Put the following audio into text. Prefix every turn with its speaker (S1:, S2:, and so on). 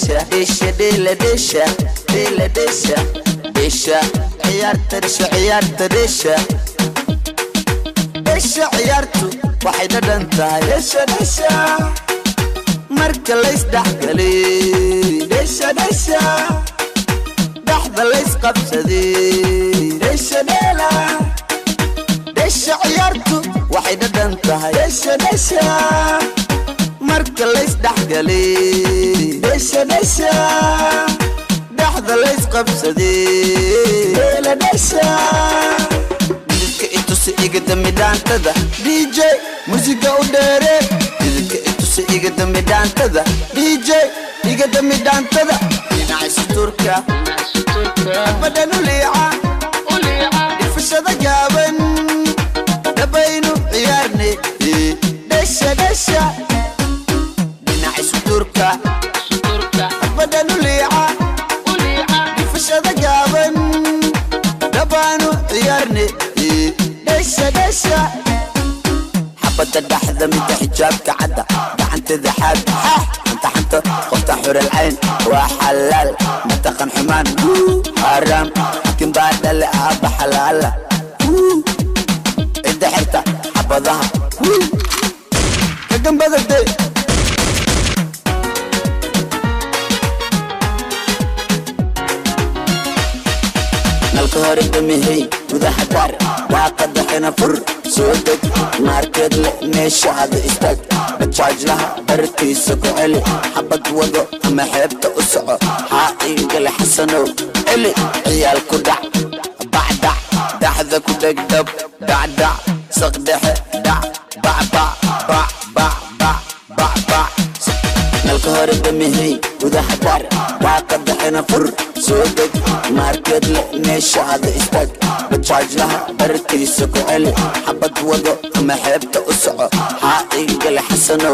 S1: Dheesha dheesha dheela dheesha dheela dheesha dheesha ciyaarta dheesha ciyaarta dheesha dheesha ciyaartu waxay dhadhan tahay dheesha dheesha marka laysdhexgalay dheesha dheesha dhexda laysqabsaday dheesha dheela dheesha ciyaartu waxay dhadhan tahay dheesha dheesha marka laysdhexgalay dheesha dheesha dhexda laysqabsaday dheela dheesha. Dhididka itusi iga dami dhaantada, DJ musiga u dheere. Dhididka itusi iga dami dhaantada, DJ iga dami dhaantada. Dhinaca suturka badhan u liica dhifashada gaaban dhabaynu ciyaarne dheesha dheesha. Dhinaca suturka badhan u liica dhifashada gaaban dhabaanu ciyaarne dheesha dheesha. Xabadda dhaxda midda xijaabka cadda gacanteeda xaad xanta xanta qofta xuralcayn waa xalaal mataqan xumaan xaaraam xakin baa dhale aabba xalaala cidda xirta xabadaha ka gambada de. Nalka hore damihey gudaha daar daaqada xina fur soo deg maarkeed le meesha ada istaag bajaajlaha bartiisa ku celi xabad wado ama xeebta u soco xaa iigale xasanow celi ciyaal ku dhac bacdac dhaxda ku dhegdhab dhacdhac saqdhexe dhac bacbac bac bac bac bac bac. Nalka hore damihey gudaha daar daaqada xina fur soo deg maarkeed le meesha ada istaag bajaajlaha bartiisa ku celi xabad wado ama xeebta u soco xaa iigale xasanow.